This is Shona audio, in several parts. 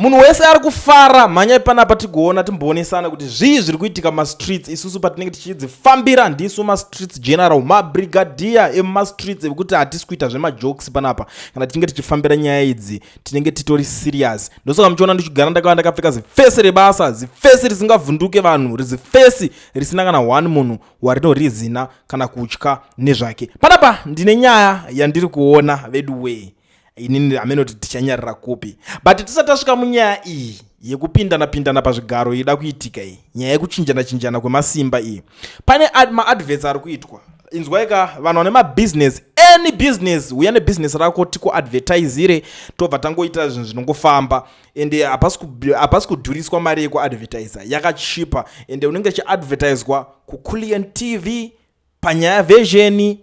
Munhu wese ari kufara, mhanyai panapa tigoona, timboonesana kuti zvii zviri kuitika mumastreets. Isusu patinenge tichidzifambira, ndisu mastreets general, mabrigadier emumastreets, ekuti hatisi kuita zvemajokes panapa. Kana tichinge tichifambira nyaya idzi, tinenge titori serious. Ndosaka muchiona ndichigara ndakava ndakapfeka zifesi rebasa, zifesi risingavhunduke vanhu, zifesi risina kana one munhu warinorizina kana kutya nezvake. Panapa ndine nyaya yandiri kuona, vedu wee. Inini hamenoti tichanyarira kupi, but tisati tasvika munyaya iyi yekupindana pindana pazvigaro ida kuitika iyi, nyaya yekuchinjana chinjana kwemasimba iyi, pane maadverts ari kuitwa. Inzwaika, vanhu vane mabusiness, any business, uya nebusiness rako tikuadvertisire, tobva tangoita zvinhu zvinongofamba. Ende hapasi kudhuriswa mari yekuadvertisa, yakachipa. Ende unenge chiadvertiswa kuCulian TV, panyaya version,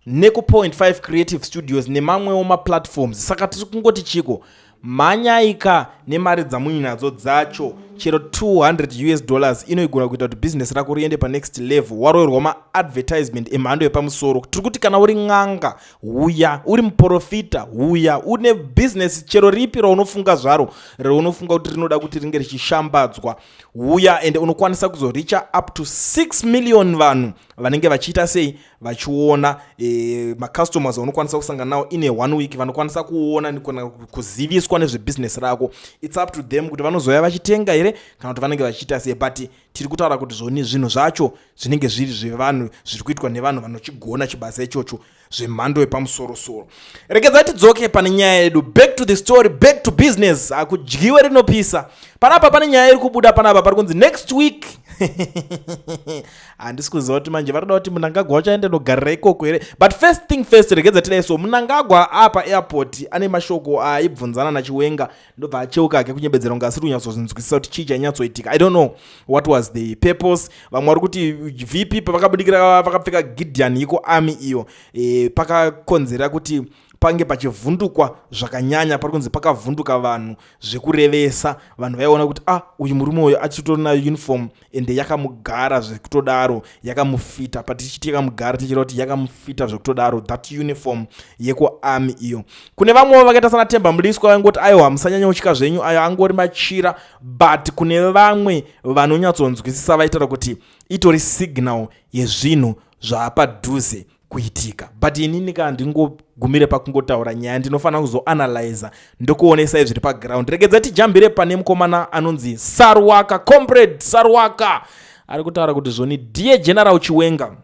neku.5 Creative Studios nemamwewo maplatforms. Saka tiri kungoti chiko, mhanyaika nemari dzamuinadzo dzacho. Chero 200 US dollars inoigona kuita kuti bhizinesi rako riende panext level. Waroverwa maadvertisement emhando yepamusoro. Tiri kuti kana uri n'anga, huya; uri muprofita, huya; une bhizinesi chero ripi raunofunga zvaro, raunofunga kuti rinoda kuti ringe richishambadzwa, huya. Ende unokwanisa kuzoricha up to 6 million vanhu vanenge vachiita sei, vachiona. Macustomers vanokwanisa kusangana nawo in one week, vanokwanisa kuona kana kuziviswa nezvebhizinesi rako. It's up to them kuti vanozoya vachitenga here kana kuti vanenge vachiita sei, but tiri kutaura kuti zvoni zvinhu zvacho zvinenge zviri zvevanhu, zviri kuitwa nevanhu vanochigona chibasa ichocho zvemhando yepamusorosoro. Regedza tidzoke pane nyaya yedu. Back to the story, back to business. Hakudyiwe rinopisa. Panapa pane nyaya iri kubuda panapa, pari kunzi next week. Handisi kuziva kuti manje vari kuda kuti Munangagwa wacho aende nogarira ikoko here, but first thing first, regedza tidai so. Munangagwa apa airport ane mashoko aibvunzana naChiwenga, ndobva acheuka ake kunyembedzera kunge asiri kunyatsozvinzwisisa kuti chii chainyatsoitika. I don't know what was the purpose. Vamwe vari kuti VP pavakabudikira vakapfeka Gideon iko army iyo, pakakonzera kuti pange pachivhundukwa zvakanyanya. Pari kunzi pakavhunduka vanhu zvekurevesa. Vanhu vaiona kuti, ah, uyu murume uyu achitori uniform, ende yakamugara zvekutodaro, yakamufita. Patichiti yakamugara, tichireva kuti yakamufita zvekutodaro, that uniform yekuarmy iyo. Kune vamwewo vakaita sana Temba Mliswa vaingoti, aiwa, musanyanya kutya zvenyu, ayo angori machira. But kune vamwe vanonyatsonzwisisa vaitaura kuti itori signal yezvinhu zvaapadhuze kuitika. But inini ka ndingogumire pakungotaura nyaya, ndinofanira kuzoanalyza ndokuonesai zviri paground. Regedza tijambire pane mukomana anonzi Sarwaka, Comrade Sarwaka, ari kutaura kuti zvoni, "Dear General Chiwenga,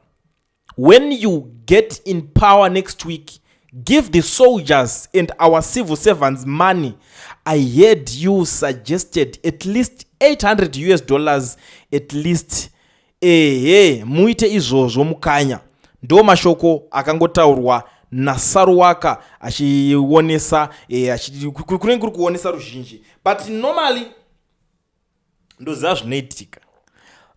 when you get in power next week, give the soldiers and our civil servants money. I heard you suggested at least 800 US dollars at least. Ehe, muite izvozvo mukanya." Ndo mashoko akangotaurwa naSaruwaka achionesa, kunenge kuri kuonesa ruzhinji. But normally ndoziva zvinoitika,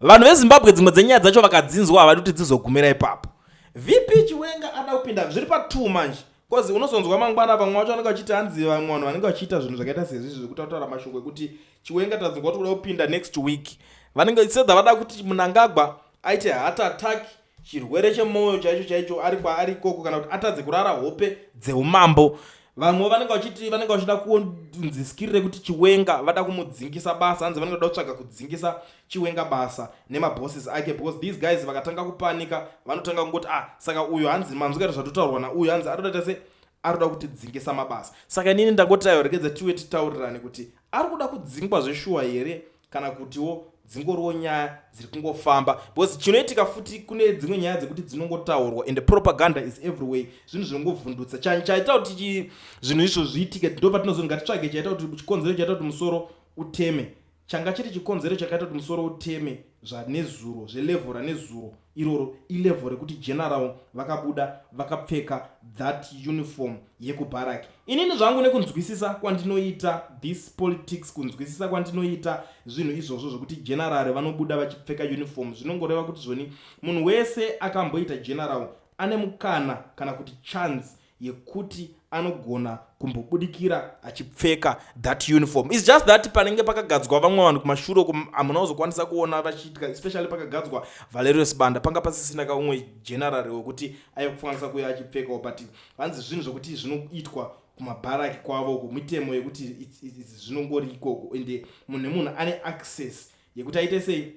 vanhu veZimbabwe dzimwe dzenyaya dzacho vakadzinzwa havadi kuti dzizogumira ipapo. VP Chiwenga ada kupinda zviri pa2 manje, because unozonzwa mangwana vamwe vacho vanenge vachiti hanzi vamwe vanhu vanenge vachiita zvinhu zvakaita sezvizvi zvekutaura mashoko ekuti Chiwenga tanzwa kuti kuda kupinda next week, vanenge sedha vada kuti Munangagwa aite heart attack, chirwere chemwoyo chaicho chaicho, ari kwaari ikoko, kana kuti atadze kurara hope dzeumambo. Vamwe vanenge vachiti vanenge vachida kunzi skiri rekuti Chiwenga vada kumudzingisa basa. Hanzi vanenge vada kutsvaga kudzingisa Chiwenga basa nemabosses ake, because these guys vakatanga kupanika, vanotanga kungoti, ah, saka uyu hanzi manzwikati zvatotaurwa nauyu, hanzi arikuda se arikuda kutidzingisa mabasa. Saka inini ndangoti aiwa, regedza tiwe titaurirane kuti ari kuda kudzingwa zveshuwa here kana kutiwo dzingoriwo nyaya dziri kungofamba, because chinoitika futi, kune dzimwe nyaya dzekuti dzinongotaurwa and propaganda is everywhere. Zvinhu zvinongovhundutsa. Chaita kuti zvinhu izvo zviitike, ndo patinozoti ngatitsvage chaita kuti chikonzero chaita kuti musoro uteme. Changa chiri chikonzero chakaita kuti musoro uteme zvanezuro, zvelevel ranezuro iroro, ilevel rekuti general vakabuda vakapfeka that uniform yekubharaki. Inini zvangu, nekunzwisisa kwandinoita this politics, kunzwisisa kwandinoita zvinhu izvozvo zvokuti general vanobuda vachipfeka uniform, zvinongoreva kuti zvoni munhu wese akamboita general ane mukana kana kuti chance yekuti anogona kumbobudikira achipfeka that uniform. It's just that panenge pakagadzwa vamwe vanhu kumashure uko, hamuna kuzokwanisa kuona vachiitika, especially pakagadzwa Valerius Banda, panga pasisina kaumwe general wekuti aikwanisa kuuya achipfekawo. But vanzi zvinhu zvokuti zvinoitwa. Kumabharaki kwavo uko mitemo yekuti zvinongori ikoko, ende munhu nemunhu ane access yekuti aite sei,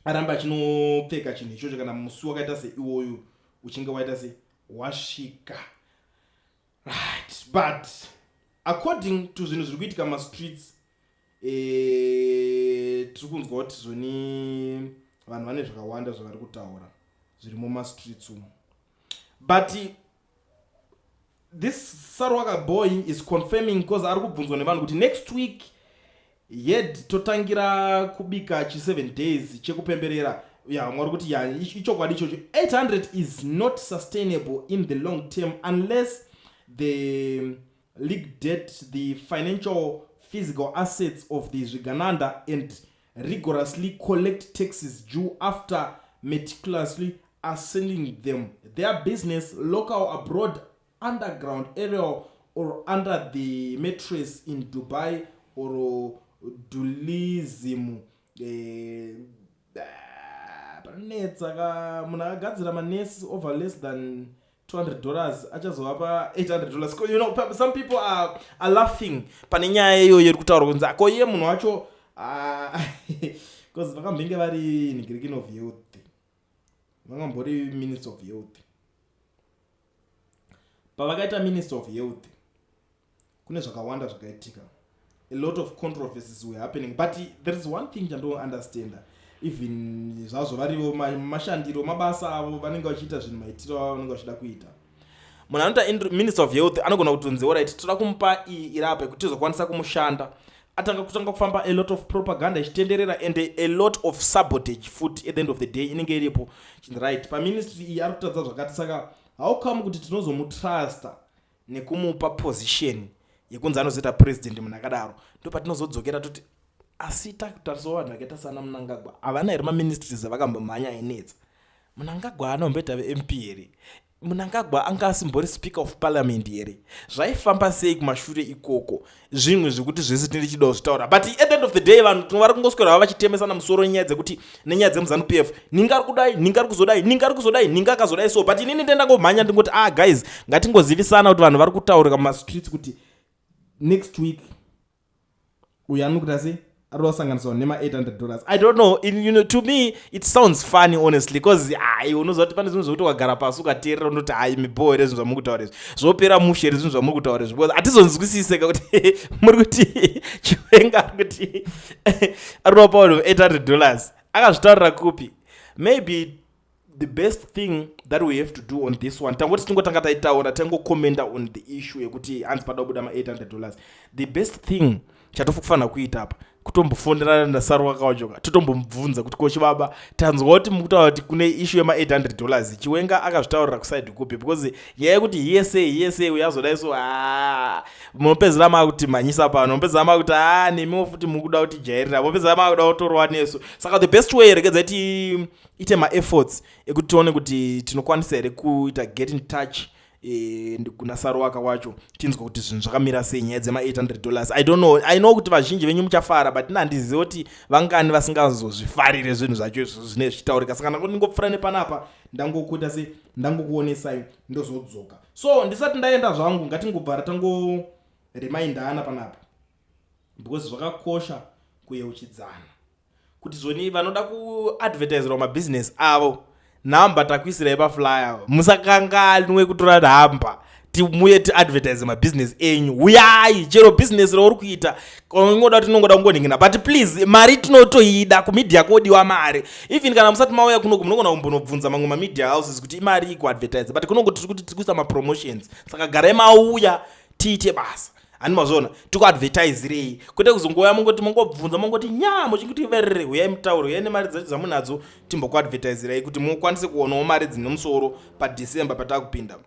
arambe achinopfeka chinhu ichocho kana musi wakaita seiwoyu uchinge waita sei, wasvika, right? But according to zvinhu zviri kuitika mumastreets, tiri kunzwa kuti zvoni vanhu vane zvakawanda zvavari kutaura zviri mumastreets umu. But this Sarwaka boy is confirming, because ari kubvunzwa nevanhu kuti next week yed totangira kubika chi7 days chekupemberera. Ya, mwari kuti ya, ichokwadi ichocho. 800 is not sustainable in the long term unless the liquidate the financial, physical assets of the zvigananda and rigorously collect taxes due after meticulously assessing them, their business, local, abroad, underground, aerial or under the mattress in Dubai or dulism. Panonetsa ka munhu akagadzira manesi over less than $200 achazovapa $800. Some people are laughing pane nyaya iyoyo iri kutaurwa kunzi ko iye munhu wacho, because vakambenge vari nigirikin of health, vakambori Minister of Health. Pavakaita Minister of Health kune zvakawanda zvakaitika. A lot of controversies were happening, but there is one thing chandounderstanda. Even zvazvo varivo mashandiro mabasa avo, vanenge vachiita zvinhu maitiro avo vanenge vachida kuita. Munhu anoita Minister of Health anogona kutonzi, "Alright, toda kumupa iyi irapa yekuti tizokwanisa kumushanda." Atanga kutanga kufamba, a lot of propaganda ichitenderera and a lot of sabotage futi. At the end of the day inenge iripo chinzi, "Right, paministry iyi ari kutadza zvakati, saka how come kuti tinozomutrusta nekumupa position yekunzi anozoita president?" Munhu akadaro, ndo patinozodzokera toti, asi takutarisawo vanhu vakaita sana Munangagwa, havana here maministries avakambomhanya ainetsa? Munangagwa anomboita veMP here? Munangagwa anga asimbori Speaker of Parliament here? Zvaifamba sei kumashure ikoko? Zvimwe zvekuti zvese tinenge tichidawo zvitaura, but at the end of the day vanhu vari kungoswera vava vachitemesana musoro nyaya dzekuti nenyaya dzemuZANU PF, ninga ari kudai, ninga ari kuzodai, ninga ari kuzodai, ninga akazodai. So, but inini ndendangomhanya ndingoti, ah guys, ngatingozivisana kuti vanhu vari kutaurika mumastreets kuti next week uyu anokuita sei, ari kusanganiswa nema-$800. I don't know, to me it sounds funny, honestly, because hai, unoziva kuti pane zvinhu zvokuti wagara pasi ukateerera unoti, "Hai, mibo here zvinhu zvamuri kutaura izvi? Zvopera mushe here zvinhu zvamuri kutaura izvi?" Because hatizonzwisise kuti muri kuti Chiwenga ari kuti ari kupa vanhu $800, akazvitaurira kupi? Maybe the best thing that we have to do on this one, tangoti tingotanga taitaura, tangocommenta on the issue yekuti hanzi pada kubuda ma-$800, the best thing chatofanira kuita apa kutombofonderana naSarwaka wachoka, totombomubvunza kuti, "Kochi baba, tanzwa kuti mukutaura kuti kune issue yema-$800. Chiwenga akazvitaurira kuside kupi?" Because nyaya yekuti hiyese hiyese uyazodai, so a munopedzera maakuti mhanyisa pano, munopedzera maakuti a nemiwo futi mukuda kuti jairira, munopedzera maakuda kutorwa nesu. Saka the best way, regedzai tiite maefforts ekuti tione kuti tinokwanisa here kuita get in touch kuna Sarwaka wacho, tinzwa kuti zvinhu zvakamira sei, nyaya dzema-$800. I don't know, I know kuti vazhinji venyu muchafara, but ina handizivi kuti vangani vasingazozvifarire zvinhu zvacho izvo zvinenge zvichitaurika. Saka ndangondingopfuura nepanapa, ndangokuita se ndangokuonesai, ndozodzoka. So ndisati ndaenda zvangu, ngatingobvara tangoremindana panapa, because zvakakosha kuyeuchidzana kuti zvoni vanoda kuadvertiserwa mabhizinesi avo, nhamba takuisirai paflyer. Musakanganwe kutora nhamba, timuye tiadvertise mabhizinesi enyu. Uyai, chero bhizinesi rauri kuita, ungoda kuti tinongoda kungonhingina, but please, mari tinotoida. Kumedia kodiwa mari. Even kana musati mauya kunoku, munogona kumbonobvunza mamwe mamedia houses kuti imari ikuadvertise, but kunongo tiri kuti tiri kuisa mapromotions. Saka garai mauya tiite basa. Hani mazviona, tikuadvertisirei, kwete kuzongouya mungoti mungobvunza, mungoti nya muchingoti verere. Uyai mutauro, uyai nemari dzacho dzamunadzo, timbokuadvertisirai kuti mukwanise kuonawo mari dzine musoro paDecember patakupinda.